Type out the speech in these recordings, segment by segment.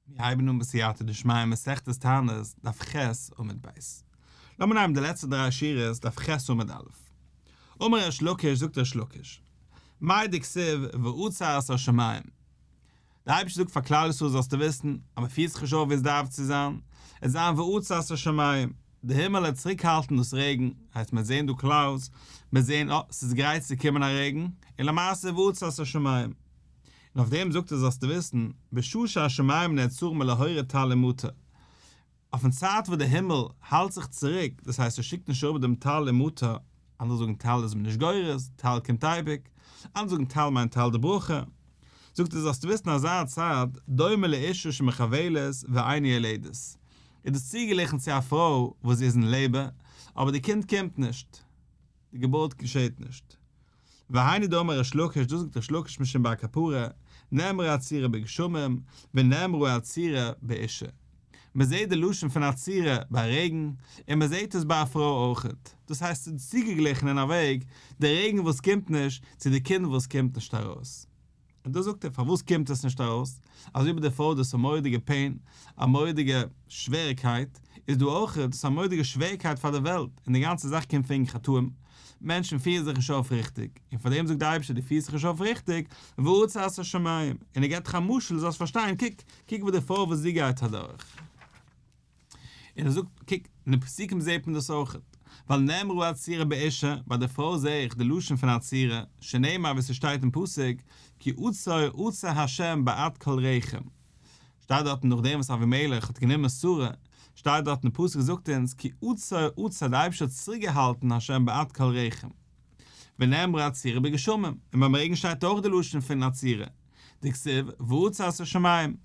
מיר הייבן אן בסייעתא דשמיא מסכת תענית, דף ח' עמוד ב'. לאמיר נעמען די לעצטע דריי שורות, דף ח' עמוד א'. אמר ריש לקיש, זאגט ריש לקיש, מאי דכתיב ועצר את השמים. דער אייבערשטער זאגט פאר כלל ישראל זאלסטו וויסן אז מען פירט זיך נישט אויף ווי עס דארף צו זיין, עס זיין ועצר את השמים, די הימל וועט צוריקהאלטן דאס רעגן, הייסט מען וועט זען דא clouds, מען וועט זען אה, ס'איז גרייט צו קומען א רעגן, און למעשה ועצר את השמים. און אויף דעם זאגט ער זאלסטו וויסן, בשעה שהשמים נעצרים מלהוריד טל ומטר, אויפן צייט וואס די הימל האלט זיך צוריק, דאס הייסט ער שיקט נישט אראפ דעם טל ומטר, אנדערע זאגן טל איז מען נישט גורס, טל קומט אייביג, אנדערע זאגן טל מיינט טל דברכה, זאגט ער זאלסטו וויסן אזא צייט, דומה לאישה שמחבלת ואינה יולדת, איז דאס צוגעגליכן צו א פרוי וואס זי איז אין labor, אבער די קינד קומט נישט, די געבורט געשעט נישט. והיינו דאמר ריש לקיש, דאס זאגט ריש לקיש משום בר קפרא, נאמרה עצירה בגשמים, ונאמרה עצירה באישה. מען זעט די לשון פון עצירה ביי רעגן, און מען זעט עס ביי א פרוי אויכעט. דאס הייסט ס'איז צוגעגליכן אין א וועג, די רעגן וואס קומט נישט, צו די קינד וואס קומט נישט ארויס. און דאס זאגט ער, פארוואס קומט עס נישט ארויס? אזוי ווי ביי די פרוי דאס א מורא'דיגע pain, א מורא'דיגע שוועריקייט, איז דא אויך דאס א מורא'דיגע שוועריקייט פאר די וועלט, און די גאנצע זאך קומט וועגן חטאים, מענטשן פירן זיך נישט אויף ריכטיג, און פאר דעם זאגט דער אייבערשטער דו פירסט זיך נישט אויף ריכטיג, ועצר את השמים, און ער געבט דיך א משל דו זאלסט פארשטיין, קוק, קוק וואס די פרוי וואס זי גייט אדורך. און ער זאגט, קוק, אין די פסוקים זעט מען דאס אויך, ווייל נאמרה עצירה באישה, ביי די פרוי זע איך די לשון פון עצירה, שנאמר ווי ס'שטייט אין פסוק, כי עצור עצר ה' בעד כל רחם. שטייט דארטן נאכדעם וואס אבימלך האט גענומען שרה, שטייט דארטן די פסוק זאגט אונז, כי עצור עצר די אייבערשטער האט צוריקגעהאלטן ה' בעד כל רחם. ונאמרה עצירה בגשמים, און ביים רעגן שטייט אויך די לשון פון עצירה, דכתיב ועצר את השמים.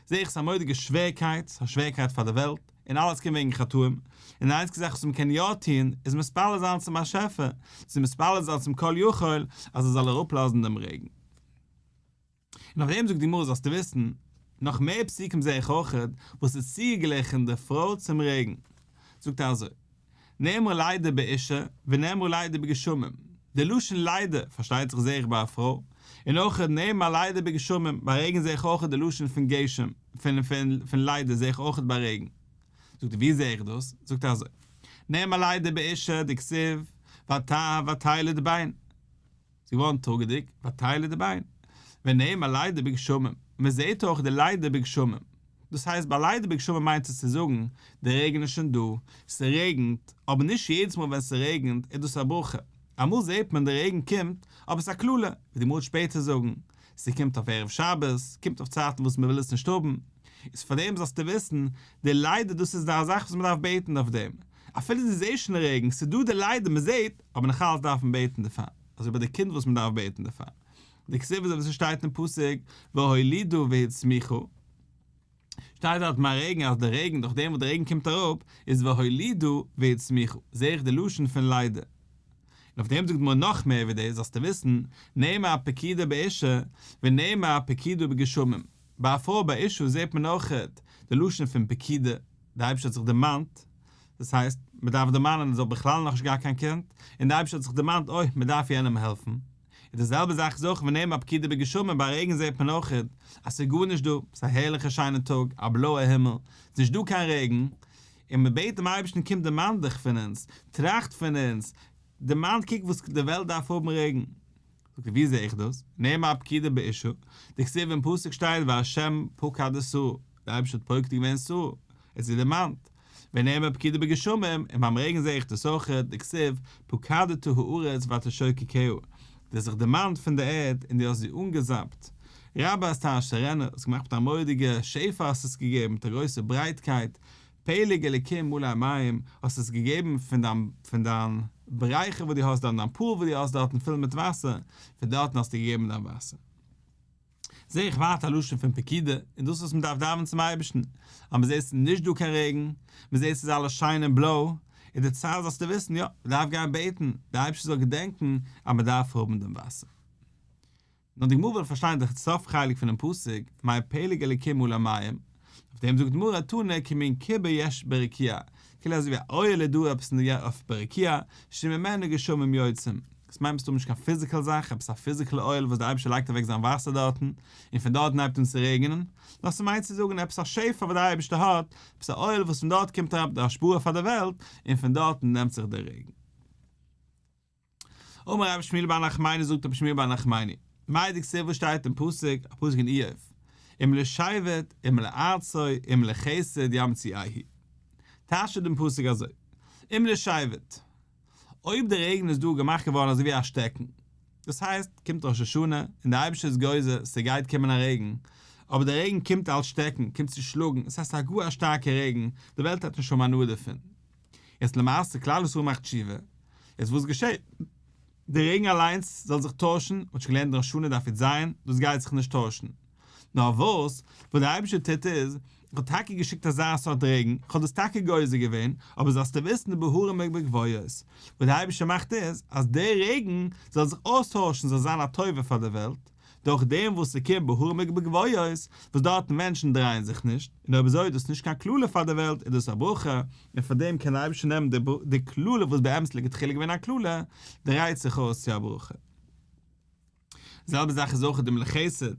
זעה איך ס'איז א מורא'דיגע שווערקייט, ס'איז א שווערקייט פאר די וועלט, און אלעס קומט וועגן חטאים, און די איינציגע זאך וואס מ'קען יא טון, איז מתפלל זיין צום באשעפער, צו מתפלל זיין צום כל יכול, אז ער זאל אראפלאזן דעם רעגן. און אויף דעם זאגט די גמרא זאלסטו וויסן, נאך מער פסוקים זעה איך אויכעט, וואס איז צוגעגליכן די פרוי צום רעגן. זאגט ער אזוי, נאמרה לידה באישה ונאמרה לידה בגשמים, די לשון לידה פארשטייט זיך זעה איך ביי א פרוי, און אויך נאמרה לידה בגשמים, ביי רעגן זעה איך אויך די לשון פון גשם, פון פון לידה זעה איך אויך ביי רעגן. זאגט ער ווי זעה איך דאס? זאגט ער אזוי, נאמרה לידה באישה דכתיב ותלד בן. זי איז געווארן טראגעדיג, ותלד בן. ונאמרה לידה בגשמים, מען זעט אויך די לידה בגשמים. דאס הייסט ביי לידה בגשמים מיינט עס צו זאגן, די רעגן איז שוין דא, ס'רעגנט, אבער נישט יעדעס מאל ווען ס'רעגנט איז דאס א ברכה. אמאל זעט מען די רעגן קומט, אבער ס'איז א קללה, ווי די גמרא וועט שפעטער זאגן, ס'קומט אויף ערב שבת, קומט אויף צייטן וואס מ'וויל עס נישט האבן. איז פארדעם זאלסטו וויסן, די לידה דאס איז די זאך וואס מ'דארף בעטן אויף דעם. אפילו דו זעסט שוין רעגן, ס'איז דא די לידה, מ'זעט, אבער נאכאלץ דארף מען בעטן דערפאר, אזוי ביי די קינד וואס מען דארף בעטן דערפאר, דכתיב אזוי ווי ס'שטייט אין פסוק והולידה והצמיחה, שטייט דארט ביי רעגן אז די רעגן דורך דעם וואס די רעגן קומט אראפ איז והולידה והצמיחה, זעה איך די לשון פון לידה. און אויף דעם זאגט די גמרא נאך מער ווי דאס זאלסטו וויסן, נאמר פקידה באישה ונאמר פקידה בגשמים, ביי א פרוי ביי אישה זעט מען אויכעט די לשון פון פקידה, די אייבערשטער האט זיך דערמאנט, דאס הייסט, מען דארף דערמאנען ער זאל בכלל נאכנישט געהאט קיין קינד, און די אייבערשטער האט זיך דערמאנט אוי, מען דארף יענעם העלפן. און די זעלבע זאך איז אויך ונאמר פקידה בגשמים, ביי רעגן זעט מען אויך אז ס'איז גארנישט דא, ס'איז א הערליכע שיינע טאג, א בלויע הימל, ס'איז נישט דא קיין רעגן, און מען בעט דעם אייבערשטן קום דערמאן דיך פון אונז, טראכט פון אונז, דערמאן קוק וואס די וועלט דארף האבן רעגן. זאגט ער ווי זעה איך דאס? נאמר פקידה באישה, דכתיב אין פסוק שטייט וה' פקד את שרה, דער אייבערשטער האט פוקד געווען שרה, ער האט זי דערמאנט, ונאמר פקידה בגשמים, און ביים רעגן זעה איך דאס אויך, דכתיב פקדת הארץ ותשוקקיה, דו האסט זיך דערמאנט פון די ערד און דו האסט זי אנגעזאפט, רבת תעשרנה, האסט געמאכט מיט א מורא'דיגע שפע האסט עס געגעבן, מיט א גרויסע ברייטקייט, פלג אלקים מלא מים, האסט עס געגעבן פון דיין פון דיין בריכה וואס דו האסט דארט, דיין pool וואס דו האסט דארטן פול מיט וואסער, פון דארטן האסטו געגעבן דיין וואסער. זע איך ווייטער א לשון פון פקידה, און דאס וואס מען דארף דאווענען צום אייבערשטן, אז מען זעט ס'איז נישט דא קיין רעגן, מען זעט ס'איז אלעס שיין און בלוי, איז די צייט זאלסטו וויסן, יא, מען דארף גיין בעטן, דער אייבערשטער זאל געדענקען אז מען דארף האבן דעם וואסער. נאר די גמרא וויל פארשטיין די סוף חלק פונעם פסוק, מאי פלג אלקים מלא מים, אויף דעם זאגט די גמרא תנא כמין כיבה יש ברקיע, כאילו אזוי ווי א אויל איז דא עפעס אויף ברקיע, שממנו גשמים יוצאים. עס מיינט מסתמא נישט קיין פיזיקעל זאך, עפעס א פיזיקעל אוהל וואס דער אייבערשטער לייגט אוועק זיין וואסער דארטן, און פון דארטן הייבט אן צו רעגענען, נאר ס'מיינט צו זאגן עפעס א שפע וואס דער אייבערשטער האט, עפעס א אוהל וואס פון דארט קומט אראפ די השפעה פאר די וועלט, און פון דארטן נעמט זיך דער רעגן. אמר רבי שמואל בר נחמני זאגט רבי שמואל בר נחמני, מאי דכתיב וואס שטייט אין פסוק, א פסוק אין איוב, אם לשבט אם לארצו אם לחסד ימציאהו. טייטשט דעם פסוק אזוי, אם לשבט, אויב דער רעגן איז דא געמאכט געווארן אזוי ווי א שטעקן, דאס הייסט, קומט ראש השנה און דער אייבערשטער איז גוזר ס'גייט קומען א רעגן, אבער דער רעגן קומט אלס שטעקן, קומט צו שלאגן, עס הייסט א גאר א שטארקע רעגן, די וועלט האט נישט שום הנאה דערפון. יעצט למעשה כלל ישראל מאכט תשובה, יעצט וואס געשעט? די רעגן אליינס זאל זיך טוישן, מ'האט שוין געלערנט אין ראש השנה דף י"ז, דאס גייט זיך נישט טוישן. נאר וואס, וואס דער אייבערשטער טוט איז, איך האב טאקע געשיקט אזא סארט רעגן, איך האב דאס טאקע גוזר געווען, אבער זאלסטו וויסן בהרים ובגבעות, וואס דער אייבערשטער מאכט איז, אז דער רעגן זאל זיך אויסטוישן, זאל זיין א טובה פאר דער וועלט, דורך דעם וואס ס'קומט בהרים ובגבעות, וואס דארטן מענטשן דרייען זיך נישט, און אויב אזוי איז דאס נישט קיין קללה פאר דער וועלט, איז דאס א ברכה, און פאר דעם קען דער אייבערשטער נעמען די קללה וואס באמת לכתחילה געווען א קללה, דרייט זיך אויס צו א ברכה. די זעלבע זאך איז אויך אם לחסד,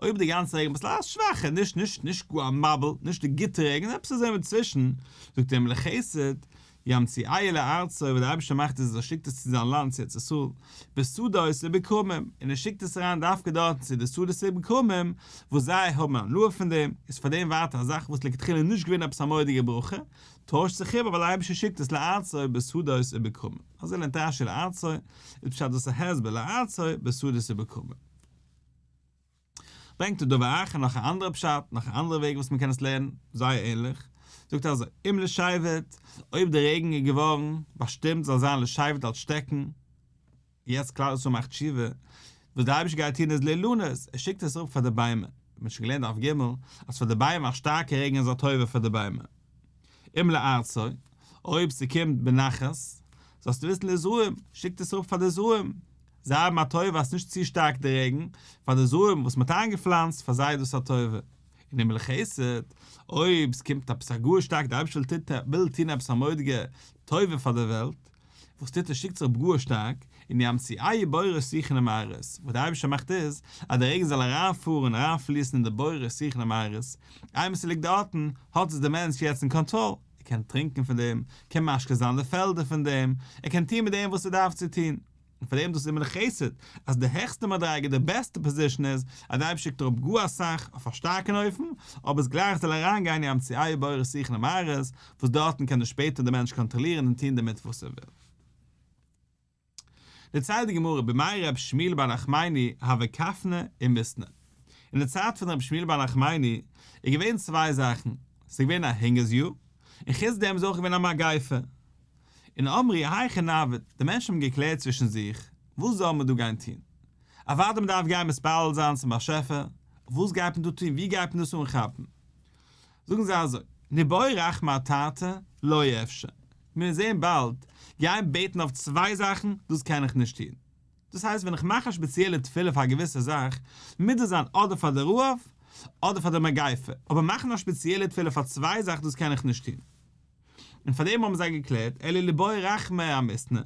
אויב די גאנצע רעגן אביסל א שוואכע, נישט נישט נישט גאר א מבול, נישט די גוטע רעגן, עפעס אזוי אינצווישן, זאגט ער אם לחסד, ימציאהו לארצו, וואס דער אייבערשטער מאכט איז אז ער שיקט עס צו זיין לאנד צו ארץ ישראל, בשדות ובכרמים, און ער שיקט עס אריין דווקא דארטן צו די שדות ובכרמים, וואס זיי האבן הנאה פון דעם, איז פאר דעם ווייטער א זאך וואס לכתחילה איז נישט געווען עפעס א מורא'דיגע ברכה, טוישט זיך איבער ווייל דער אייבערשטער שיקט עס לארצו בשדות ובכרמים. אזוי לערנט רש"י לארצו, איז פשט דאס א הסבר לארצו בשדות ובכרמים. ברענגט ער דבר אחר נאך א אנדערע פשט, נאך א אנדערע וועג וואס מען קען עס לערנען, זייער ענליך, זאגט ער אזוי, אם לשבט, אויב די רעגן איז געווארן באשטימט זאל זיין לשבט אלס שטעקן, יעצט כלל ישראל מאכט תשובה, וואס דער אייבערשטער גייט טון איז לאילנות, ער שיקט עס אראפ פאר די ביימער, מען האט שוין געלערנט דף ג' אז פאר די ביימער א שטארקע רעגן איז א טובה פאר די ביימער. אם לארצו, אויב ס'קומט בנחת, זאלסטו וויסן לזרעים, שיקט עס אראפ פאר די זרעים, זיי האבן א טובה אז ס'נישט צו שטארק די רעגן, פאר די זרעים וואס מ'האט איינגעפלאנצט, פאר זיי איז דאס א טובה. און אם לחסד, אויב ס'קומט עפעס א גאר שטארק, די אייבערשטער וויל טון עפעס א מורא'דיגע טובה פאר די וועלט, וואס טוט ער שיקט זיך גאר שטארק, און ימציאהו בורות שיחין ומערות, וואס דער אייבערשטער מאכט איז, אז דער רעגן זאל אריינפארן און אריינפליסן אין די בורות שיחין ומערות, איינמאל ס'ליגט דארטן, האט עס דער מענטש יעצט אין קאנטראל, ער קען טרינקען פון דעם, קען משקה זיין די פעלדער פון דעם, ער קען טון מיט דעם וואס ער דארף צו טון. און פאר דעם דאס איז אם לחסד, אז די העכסטע מדריגה, די בעסטע פאזישן איז, אז דער אייבערשטער שיקט אראפ גאר אסאך, אויף א שטארקן אופן, אבער עס גלייך זאל אריינגיין ימציאהו בורות שיחין ומערות, וואס דארטן קען דאס שפעטער דער מענטש קאנטראלירן און טון דערמיט וואס ער וויל. דערציילט די גמרא בימי ר' שמואל בר נחמני הוה כפנא ומיתנא. אין די צייט פון ר' שמואל בר נחמני איז געווען צוויי זאכן, ס'איז געווען א הונגערס יאר, און חוץ דעם איז אויך געווען א מגיפה. און אמרי היכי נעביד, די מענטשן האבן געקלערט צווישן זיך, וואס זאל מען דא גיין טון? אוודאי מען דארף גיין מתפלל זיין צום באשעפער, וואס גייט מען דא טון, ווי גייט מען דאס אנכאפן? זאגן זיי אזוי, ניבעי רחמי אתרתי, לא אפשר. מיר זעען באלד, גיין בעטן אויף צוויי זאכן, דאס קען איך נישט טון. דאס הייסט ווען איך מאך א שפעציעלע תפילה פאר א געוויסע זאך, מוז דאס זיין אדער פאר די רעב, אדער פאר די מגיפה, אבער מאכן א שפעציעלע תפילה פאר צוויי זאכן דאס קען איך נישט טון. און פאר דעם האבן זיי געקלערט, אלא ליבעי רחמי אמיתנא,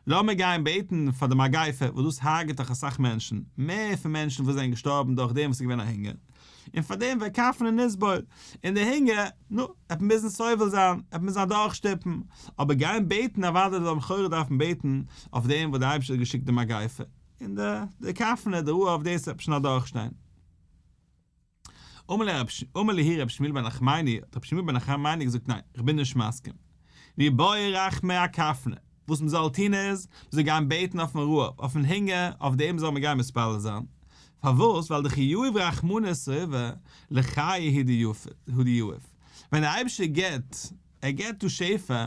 לאמיר גיין בעטן פאר די מגיפה, וואס דאס הרג'עט דאך אסאך מענטשן, מער פון מענטשן וואס זענען געשטארבן דורך דעם וואס איז געווען א הונגער, און פאר דעם וכפנא נסבול, און די הונגער, נו, וועט מען מוזן סובל זיין, וועט מען מוזן אדורכשטופן, אבער גיין בעטן אוודאי זאל מען לכאורה דארפן בעטן אויף דעם וואס דער אייבערשטער האט געשיקט די מגיפה, און די כפנא, די רעב, דאס וועט מען שוין אדורכשטיין. אמר להו רבי שמואל בר נחמני, האט רבי שמואל בר נחמני געזאגט ניין, איך בין נישט מסכים. ניבעי רחמי אכפנא, וואס מען זאל טון איז, מען זאל גיין בעטן אויפן רעב, אויפן הונגער, אויף דעם זאל מען גיין מתפלל זיין. פארוואס? ווייל דכי יהיב רחמנא שובעא, לחיי הוא דיהיב. ווען דער אייבערשטער גיבט, ער גיבט דא שפע,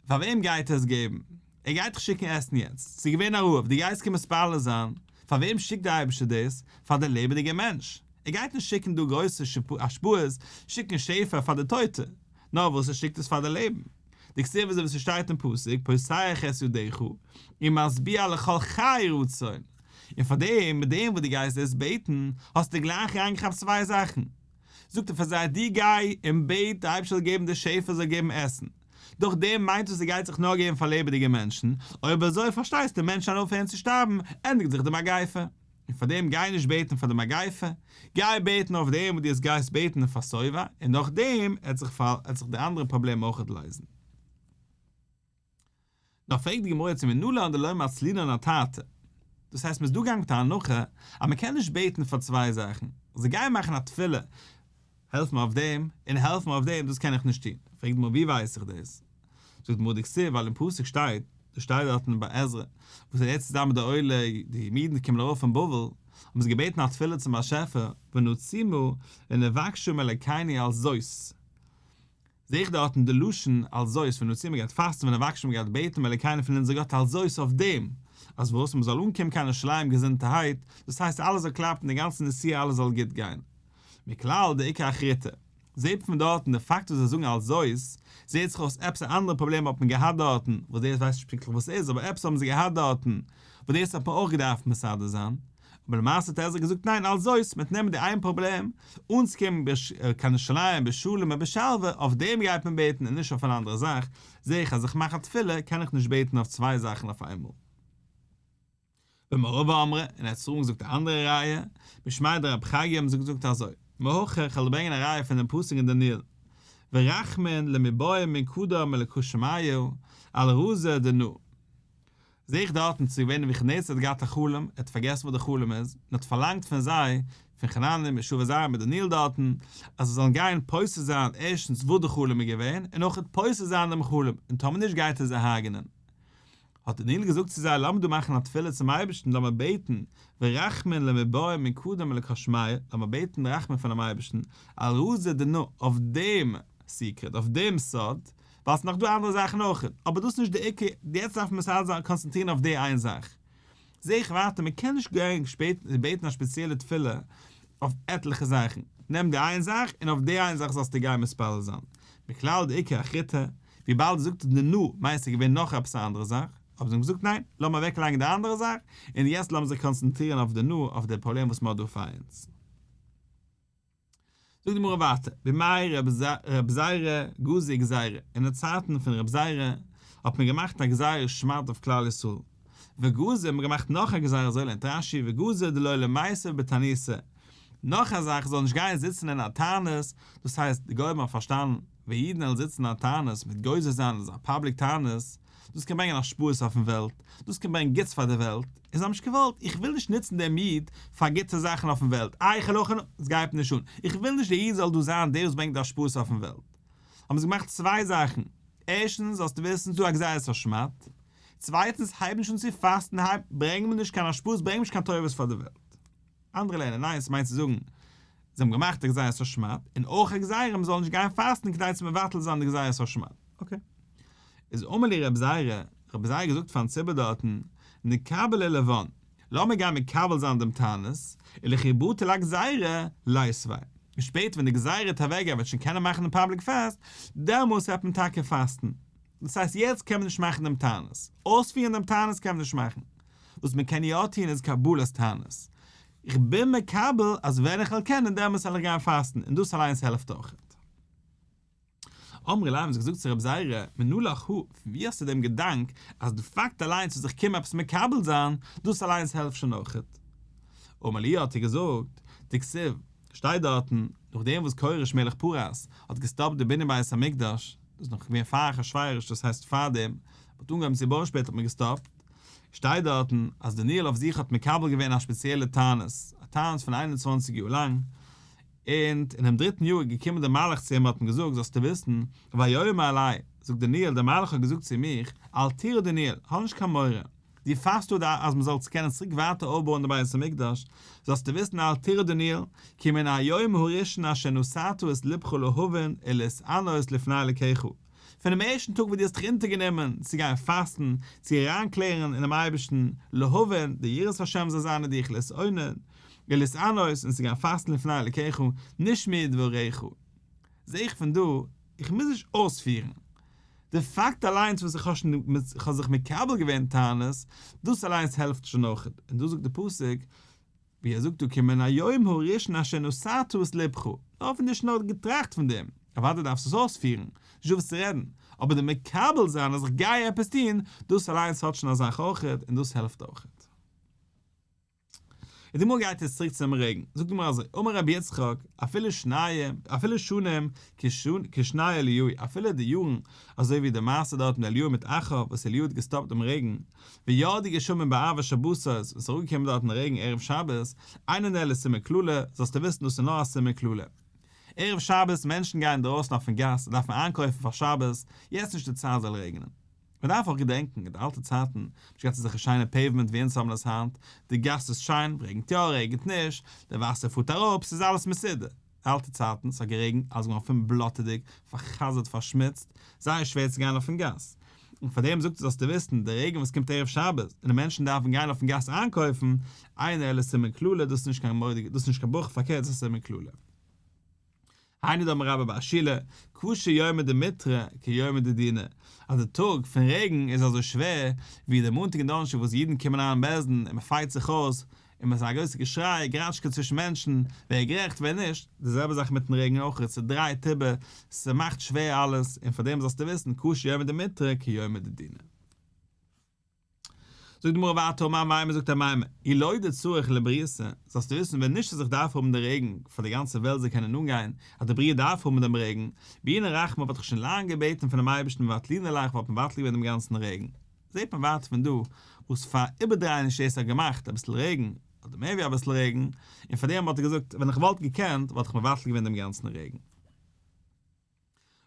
פאר וועם גייט ער עס געבן? ער גייט דיך שיקן עסן יעצט, ס'איז געווען א רעב, דו גייסט קומען מתפלל זיין, פאר וועם שיקט דער אייבערשטער דאס? פאר די לעבעדיגע מענטש, ער גייט נישט שיקן דא גרויסע השפעות, שיקן שפע פאר די טויטע, נאר וואס ער שיקט עס פאר די לעבן, דכתיב אזוי ווי ס'שטייט אין פסוק פותח את ידך ומשביע לכל חי רצון, און פאר דעם, מיט דעם וואס דו גייסט דאס בעטן, האסטו גלייך אריינגעכאפט צוויי זאכן, זאגט ער פאר זיי, דו גיי און בעט די אייבערשטער זאל געבן די שפע זאל געבן עסן. דורך דעם מיינט עס ס'גייט זיך נאר געבן פאר לעבעדיגע מענטשן, אויב אזוי פארשטייסטו מענטשן וועלן אויפהערן צו שטארבן, ענדיגט זיך די מגיפה. און פאר דעם גיי נישט בעטן פאר די מגיפה, גיי בעטן אויף דעם וואס דו האסט גייסט בעטן פאר שובע, און נאכדעם עט זיך עט זיך די אנדערע פראבלעם אויכעט לייזן. נאר פרעגט די גמרא צו מנלן דלא מצלינן אתרתי, דאס הייסט מ'איז דא געגאנגען מיט א הנחה אז מ'קען נישט בעטן פאר צוויי זאכן, אזוי גיי מאכן א תפילה, העלף מיר אויף דעם, און העלף מיר אויף דעם, דאס קען איך נישט טון. פרעגט די גמרא ווי ווייס איך דאס? זאגט די גמרא דכתיב ווייל אין פסוק שטייט, דאס שטייט דארטן ביי עזרא, וואס ער רעדט צוזאמען מיט די עולה, די אידן קומען ארויף פון בבל, האבן זיי געבעטן א תפילה צום באשעפער, ונצומה ונבקשה מאלקינו על זאת. זעה איך דארטן די לשון על זאת ונצומה מ'גייט פאסטן ונבקשה מ'גייט בעטן מאלקינו פון אונזער גאט על זאת אויף דעם אז וואס מ'זאל אנקומען קיין ירושלים געזונטערהייט, דאס הייסט אלעס זאל קלאפן די גאנצע נסיעה אלעס זאל גוט גיין. מכלל דאיכא אחריתי. זעהט פון דארטן די פאקט וואס זיי זאגן על זאת, זעהט זיך אויס עפעס א אנדערע פראבלעם האט מען געהאט דארטן, וואס דאס ווייס נישט פונקטליך וואס ס'איז אבער עפעס האבן זיי געהאט דארטן וואס דאס האט מען אויך געדארפט מסדר זיין, אבער למעשה האט עזרא געזאגט ניין על זאת, מ'וועט נעמען די איין פראבלעם, אנצוקומען קיין ירושלים בשלום ובשלווה, אויף דעם גייט מען בעטן און נישט אויף אן אנדערע זאך, זעה איך אז איך מאך א תפילה קען איך נישט בעטן אויף צוויי זאכן אויף איינמאל. במערבא אמרי, אין ארץ ישראל האבן געזאגט א אנדערע ראיה, משמיה דרב חגי האבן זיי געזאגט אזוי, מהכא, כ'וועל דיר ברענגען א ראיה פון דעם פסוק אין דניאל, ורחמין למיבעי מן קדם אלקא שמיא, על רזא דנא. זעה איך דארטן צו ווען נבוכדנצר האט געהאט א חלום, ער האט פארגעסן וואס די חלום איז, און האט פארלאנגט פון זיי, פון חנניה מישאל ועזריה מיט דניאל דארטן, אז זיי זאלן גיין פותר זיין ערשטנס וואס די חלום איז געווען, און אויך פותר זיין דעם חלום, און טאמער נישט גייט ער זיי הרג'נען. האט דניאל געזאגט צו זיי, לאמיר דא מאכן א תפילה צום אייבערשטן, לאמיר בעטן, ורחמין למיבעי מן קדם אלקא שמיא, לאמיר בעטן רחמים פונעם אייבערשטן, על רזא דנא, אויף דעם secret, אויף דעם סוד, ווייל ס'איז נאך דא אנדערע זאכן אויך, אבער דאס איז נישט די עיקר, יעצט דארף מען מסדר זיין קאנצענטרירן אויף די איין זאך. זעה איך ווייטער, מען קען נישט גיין בעטן א שפעציעלע תפילה אויף עטליכע זאכן, נעם די איין זאך און אויף די איין זאך זאלסטו גיין מתפלל זיין, מכלל דאיכא אחריתי, וויבאלד ער זאגט דנא מיינט ס'איז געווען נאך עפעס א אנדערע זאך, אבער זיי האבן געזאגט ניין, לאמיר אוועק לייגן די אנדערע זאך, און יעצט לאמיר זיך קאנצענטרירן אויף דנא, אויף די פראבלעם וואס מ'האט דא פאר אונז. זאגט די גמרא ווייטער, בימי רב זירא גזרו גזירה, אין די צייטן פון רב זירא האט מען געמאכט א גזירת שמד אויף כלל ישראל, וגזרו האט מען געמאכט נאך א גזירה אזוי לערנט רש"י וגזרו דלא למיתב בתעניתא, נאך א זאך זאל נישט גיין זיצן אין א תענית, דאס הייסט די גוים האבן פארשטאנען ווען אידן וועלן זיצן אין א תענית מיט גוזר זיין אזא public תענית, דאס קען ברענגען השפעות אויפן וועלט, דאס קען ברענגען גוטס פאר די וועלט, און זיי האבן נישט געוואלט, איך וויל נישט נוצן דעם איד פאר גוטע זאכן אויפן וועלט, איי איך העל אויך, עס גייט מיר נישט אן, איך וויל נישט דער איד זאל דא זיין דער וואס ברענגט די השפעות אויפן וועלט. האבן זיי געמאכט צוויי זאכן, ערשטנס זאלסטו וויסן ס'איז דא א גזירת השמד, צווייטנס הייב נישט אן צו פאסטן, הייב, ברענג מיר נישט קיין השפעות, ברענג נישט קיין טובות פאר די וועלט. אנדערע לערנען ניין, ס'מיינט צו זאגן, זיי האבן געמאכט א גזירת השמד, און אויך א גזירה מ'זאל נישט גיין פאסטן כדי צו מבטל זיין די גזירת השמד. okay. איז אמר להו רב זירא, רב זירא געזאגט פארן ציבור דארטן, נקבל עילוון, לאמיר גיין מקבל זיין דעם תענית, ולכי בטיל הגזירה, ליתביה. און שפעטער ווען די גזירה וועט אוועקגיין וועט שוין קענען מאכן דעם public fast, דעמאלס וועט מען טאקע פאסטן. דאס הייסט יעצט קען מען נישט מאכן דעם תענית. אויספירן דעם תענית קען מען נישט מאכן. וואס מען קען יא טון איז קבלת תענית. איך בין מקבל אז ווען איך וועל קענען דעמאלס וועל איך גיין פאסטן, און דאס אליינס העלפט אויכעט. אמרי ליה האבן זיי געזאגט צו רב זירא, מנא לך הא, פון ווי האסטו דעם געדאנק אז די פאקט אליינס וואס איך קום עפעס מקבל זיין, דאס אליינס העלפט שוין אויכעט? אמר להו האט ער געזאגט, דכתיב, שטייט דארטן, נאכדעם וואס כורש מלך פרס האט געסטאפט די בנין בית המקדש, דאס איז נאך געווען פאר אחשורוש, דאס הייסט פארדעם, מען האט אנגעהויבן צו בויען שפעטער האט מען געסטאפט, שטייט דארטן אז דניאל אויף זיך האט מקבל געווען א שפעציעלע תענית, א תענית פון 21 יאר לאנג, און אינעם דריטן יאר איז געקומען דער מלאך צו אים און האט אים געזאגט, זאלסטו וויסן, ויאמר אלי, זאגט דניאל, דער מלאך האט געזאגט צו מיך, אל תירא דניאל, האב נישט קיין מורא, דו פאסט דא אז מען זאל קענען צוריק ווייטער אויפבויען די בית המקדש, זאלסטו וויסן אל תירא דניאל, כי מן היום הראשון אשר נתת את לבך להבין ולהתענות לפני אלקיך, פונעם ערשטן טאג וואס דו האסט דיך אונטערגענומען צו גיין פאסטן, צו אריינקלערן אינעם אייבערשטן, להבין, די יראת השם זאל זיין אין דיך, להתאונן, ולהתענות, און צו גיין פאסטן לפני אלקיך, נשמעו דבריך. זע איך פון דא, איך מוז נישט אויספירן. די פאקט אליינס וואס איך האב שוין איך האב זיך מקבל געווען תענית, דאס אליינס העלפט שוין אויך. און דא זאגט די פסוק, ווי ער זאגט דא כי מן היום הראשון אשר נתת את לבך, נאר פון נישט נאר געטראכט פון דעם. אוודאי דארפסטו עס אויספירן, נישט דא וואס צו רעדן, אבער די מקבל זיין אז איך גיי עפעס טון, דאס אליינס האט שוין א זאך אויכעט און דאס העלפט אויכעט. און די גמרא גייט יעצט צוריק צום רעגן, זאגט די גמרא אזוי, אמר רבי יצחק, אפילו שנים, אפילו שנים כשני אליהו, אפילו די יארן, אזוי ווי די מעשה דארט מיט אליהו מיט אחאב, וואס אליהו האט געסטאפט דעם רעגן, וירדו גשמים בערבי שבתות, וואס איז אראפגעקומען דארטן רעגן ערב שבת, אינן אלא סימן קללה, זאלסטו וויסן דאס איז נאר א סימן קללה. ערב שבת, מענטשן גייען אינדרויסן אויפן גאס, דארפן איינקויפן פאר שבת, יעצט נישט די צייט זאל רעגענען. מען דארף אויך געדענקן, אין די אלטע צייטן, נישט געהאט אזעלכע שיינע pavement ווי אונז האבן עס היינט, די גאס איז שיין, רעגנט יא, רעגנט נישט, די וואסער פארט אראפ, ס'איז אלעס מסודר. אלטע צייטן, ס'האט גערעגנט, אלעס געווארן פון בלאטעדיג, פאר'חזר'ט, פארשמוצט, זייער שווער צו גיין אויפן גאס. און פאר דעם זאגט ער זאלסטו וויסן, די רעגן וואס קומט ערב שבת, און די מענטשן דארפן גיין אויפן גאס איינקויפן, אינו אלא סימן קללה, דאס איז נישט קיין מורא'דיגע, דאס איז נישט קיין ברכה, פארקערט ס'איז א סימן קללה. היינו דאמר רבה בר שילא, קשה יומא דמיטרא כיומא דדינא, אז די טאג פון רעגן איז אזוי שווער ווי די מאנטאג און דאנערשטאג וואס אידן קומען אריין אין בית דין און מען פייט זיך אויס און מען איז א גרויסע געשריי גראטשקע צווישן מענטשן ווער איז גערעכט ווער נישט, די זעלבע זאך מיטן רעגן אויך, ס'דרייט איבער, ס'מאכט שווער אלעס, און פאר דעם זאלסטו וויסן, קשה יומא דמיטרא כיומא דדינא. זאגט די גמרא ווייטער אמר אמימר זאגט אמימר אי לא דצריך לברייתא, זאלסטו וויסן ווען נישט אז איך דארף האבן די רעגן פאר די גאנצע וועלט זאל קענען אנגיין, אז די בריאה דארף האבן דעם רעגן, בעינא רחמי וואלט איך שוין לאנג געבעטן פונעם אייבערשטן מבטלינן ליה וואלט מבטל געווען דעם גאנצן רעגן. זעט מען ווייטער פון דא וואס פאר איבערדרייעניש דאס האט געמאכט, אביסל רעגן, אדער מער ווי אביסל רעגן, און פאר דעם וואלט ער געזאגט ווען איך וואלט געקענט וואלט איך מבטל געווען דעם גאנצן רעגן.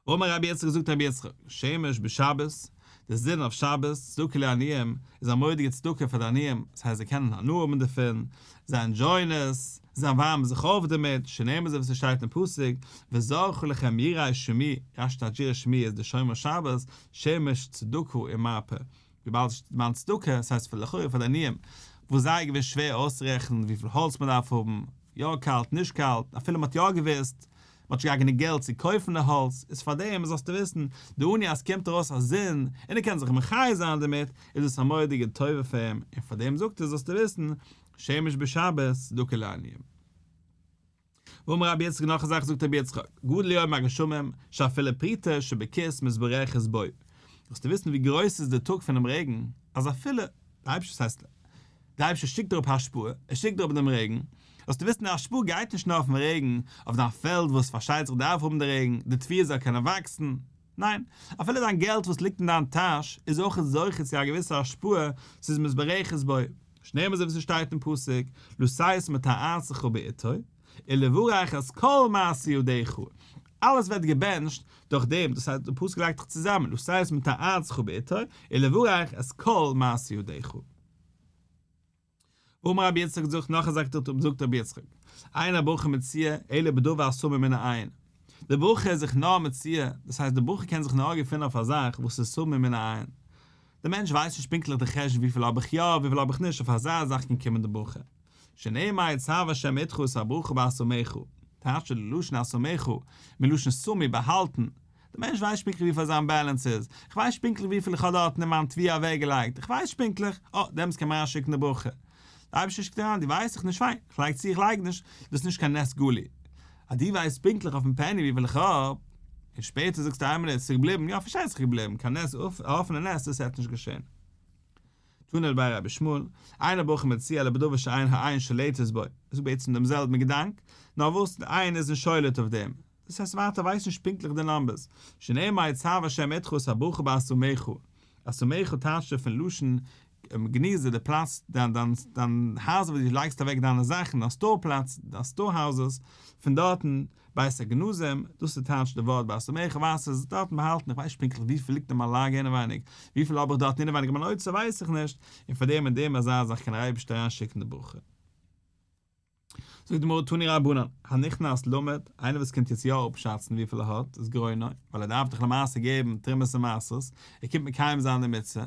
אמר רבי יצחק זאגט רבי יצחק, שמש בשבת, די זון אויף שבת, צדקה לעניים, איז א מורא'דיגע צדקה פאר די עניים, דאס הייסט זיי קענען הנאה האבן דערפון, זיי enjoy ען עס, זיי ווארעמען זיך אויף דערמיט, שנאמר אזוי ווי ס'שטייט אין פסוק, וזרחה לכם יראי שמי, רש"י טייטשט יראי שמי איז די שומר שבת, שמש צדקה ומרפא, וויבאלד מיין צדקה, עס הייסט פאר לכאורה פאר די עניים, וואס זיי איז געווען שווער אויסצורעכענען וויפיל האלץ מען דארף האבן, יא קאלט נישט קאלט, אפילו מען האט יא געוואוסט, מען האט נישט געהאט גענוג געלט צו קויפן די האלץ, איז פאר דעם זאלסטו וויסן, די עני אז ס'קומט ארויס א זון, און ער קען זיך מחיה זיין דערמיט, איז דאס א מורא'דיגע טובה פאר אים, און פאר דעם זאגט ער זאלסטו וויסן, שמש בשבת, צדקה לעניים. ואמר רבי יצחק נאך א זאך זאגט רבי יצחק, גדול יום הגשמים, שאפילו פרוטה שבכיס מתברכת בו. זאלסטו וויסן ווי גרויס איז די טאג פונעם רעגן, אז אפילו, די אייבערשטער ס'הייסט, די אייבערשטער שיקט אראפ השפעה, ער שיקט אראפ דעם רעגן, זאלסטו וויסן די השפעה גייט נישט נאר אויפן רעגן, אויף דיין פעלד וואס פארשטייט זיך דארף האבן די רעגן, די תבואה זאל קענען וואקסן, ניין, אפילו דיין געלט וואס ליגט אין דיין טאש איז אויך זוכה צו א געוויסע השפעה, ס'איז מתברכת בו, שנאמר אזוי ווי ס'שטייט אין פסוק, לתת מטר ארצך בעתו, ולברך את כל מעשה ידיך, אלעס ווערט געבענטשט דורך דעם, דאס הייסט די פסוק לייגט דאך צוזאמען, לתת מטר ארצך בעתו, ולברך את כל מעשה ידיך. ואמר רבי יצחק זאגט נאך א זאך זאגט רבי יצחק, אין הברכה מצויה אלא בדבר הסמוי מן העין, די ברכה איז זיך נאר מצויה, דאס הייסט די ברכה קען זיך נאר געפינען אויף א זאך וואס איז סמוי מן העין, די מענטש ווייסט נישט פונקטליך די חשבון וויפיל האב איך יא וויפיל האב איך נישט אויף אזא זאך קען קומען די ברכה, שנאמר יצוה ה' אתך את הברכה בהשמך, טייטשט די לשון השמך, מלשון סמוי באהאלטן, דער מענטש ווייסט פונקטליך וויפיל זיין balance איז, איך ווייס פונקטליך וויפיל איך האב דארטן אין מיין תבואה אוועקגעלייגט, איך ווייס פונקטליך, אה, דעמאלטס קען מען אריינשיקן די ברכה. דער אייבערשטער שיקט אריין, דו ווייסט איך נישט, פיין, איך לייג צו, איך לייג נישט, דאס איז נישט קיין נס גלוי. אז דו ווייסט פונקטליך אויפן פעני וויפיל איך האב, און שפעטער זאגסטו איין מינוט, ס'איז געבליבן, יא פארשטייט זיך געבליבן, קיין נס, א אפענע נס, דאס העט נישט געשען. תנא דבי רבי ישמעאל, אין הברכה מצויה אלא בדבר שאין העין שולטת בו, ער זאגט בעצם דעם זעלבן געדאנק, נאר וואס די עין איז נישט שולט אויף דעם, דאס הייסט ווייטער ווייסט נישט פונקטליך די numbers, שנאמר יצוה ה' אתך את הברכה בהשמך, השמך טייטשט ער פון לשון גניזה די פלאץ דיין דיין דיין הייזער וואו דו לייגסט אוועק דיינע זאכן דיין store פלאץ דיין store houses פון דארטן בית הגנזים דאס איז טייטש די ווארט בהשמך ווייל ס'איז דארטן באהאלטן איך ווייס נישט פונקטליך וויפיל ליגט אין מיין לאגער אינעווייניג וויפיל האב איך דארטן אינעווייניג אין מיין אוצר ווייס איך נישט און פאר דעם און דעם אזא זאך קען דער אייבערשטער אריינשיקן די ברכה. זאגט די גמרא תנו רבנן, הנכנס למוד, איינער וואס קומט יעצט יא אפשאצן וויפיל ער האט, איז גרונו, ווייל ער דארף דאך למעשה געבן תרומות און מעשרות, ער קומט מקיים זיין די מצוה,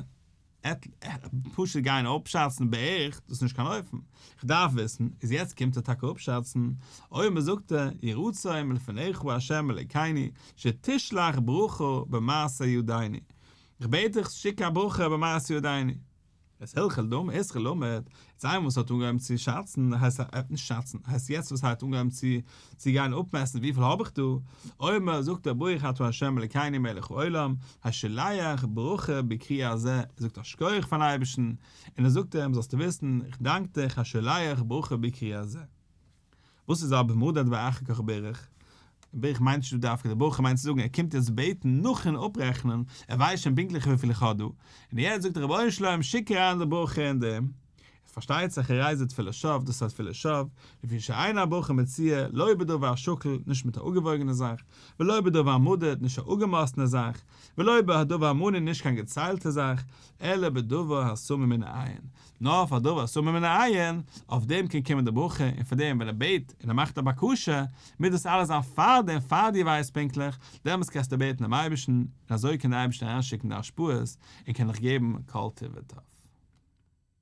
פשוט גיין אפשאצן בערך, דאס איז נישט קיין אופן, איך דארף וויסן, איז יעצט קומט ער טאקע אפשאצן, אומר זאגט ער, יהי רצון מלפניך ה' אלוקינו, שתשלח ברכה במעשה ידינו, איך בעט דיך שיק א ברכה במעשה ידינו. איז הלכל דומ, התחיל למוד, יעצט איינמאל וואס האט אנגעהויבן צו שאצן, הייסט ער נישט שאצן, הייסט יעצט וואס ער האט אנגעהויבן צו צו גיין אפמעסטן וויפיל האב איך דא, אומר זאגט ער ברוך אתה ה' אלקינו מלך העולם, השולח ברכה בכרי הזה, ער זאגט א שכוח פארן אייבערשטן, און ער זאגט אים זאלסטו וויסן איך דאנק דיך השולח ברכה בכרי הזה. וואס איז אבער מדד ואחר כך בירך? בירך מיינט נישט דא דווקא די ברכה מיינט צו זאגן ער קומט יעצט בעטן נאכן אפרעכענען, ער ווייסט שוין פונקטליך וויפיל איך האב דא, און יעצט זאגט דער רבונו של עולם שיק אריין די ברכה אין דעם, עס פארשטייט זיך הרי זה תפילת שוא, דאס איז א תפילת שוא, לפי שאין הברכה מצויה לא בדבר השקול, נישט מיט א אפגעוואויגענע זאך, ולא בדבר המדוד, נישט א אפגעמאסטענע זאך, ולא בדבר המנוי, נישט קיין געציילטע זאך, אלא בדבר הסמוי מן העין, נאר אויף א דבר הסמוי מן העין, אויף דעם קען קומען די ברכה, און פאר דעם ווען ער בעט און ער מאכט א בקשה, מוז דאס אלעס זיין פאר דעם, פאר דו ווייסט פונקטליך, דעמאלטס קענסטו בעטן דעם אייבערשטן, און אזוי קען דער אייבערשטער אריינשיקן די השפעות, און קען דיך געבן כל טוב וטב.